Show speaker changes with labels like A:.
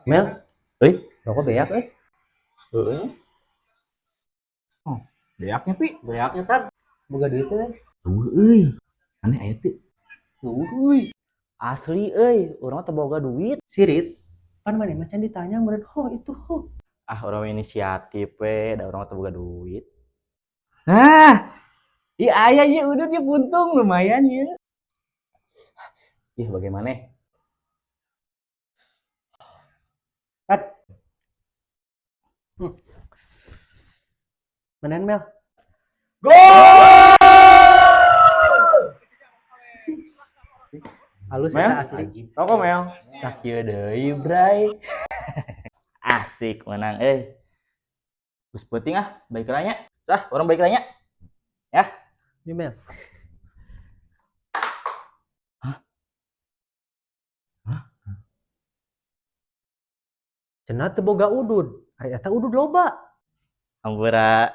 A: Mel,
B: Euy.
A: Rokok beak euy.
B: Heeh.
C: Oh, beaknya, Pi.
B: Beaknya tan.
A: Boga duit teh, Mel.
C: Tuh euy. Aneh aya teu.
B: Euy. Asli euy, urang mah teu boga duit.
A: Sirit. Pan maneh mah can ditanya meureun ho itu ho.
B: Ah, urang mah inisiatif we, da urang mah teu boga duit.
C: Nah, ih aya ieu udut ieu puntung lumayan ieu.
B: Ih, bagaimana?
A: Kat. Menen, Mel.
C: Gol!
A: Halus
C: Mel?
A: eta asli.
C: Rokok, Mel.
B: Sakieu deui, Bray. Asik menang euy. Geus peuting ah, balik heula nya. Sah, urang balik heula nya. Ya.
A: Ini, Mel.
B: Hah? Hah?
A: Cenah teu boga udud. Ari eta udud loba.
B: Hampura.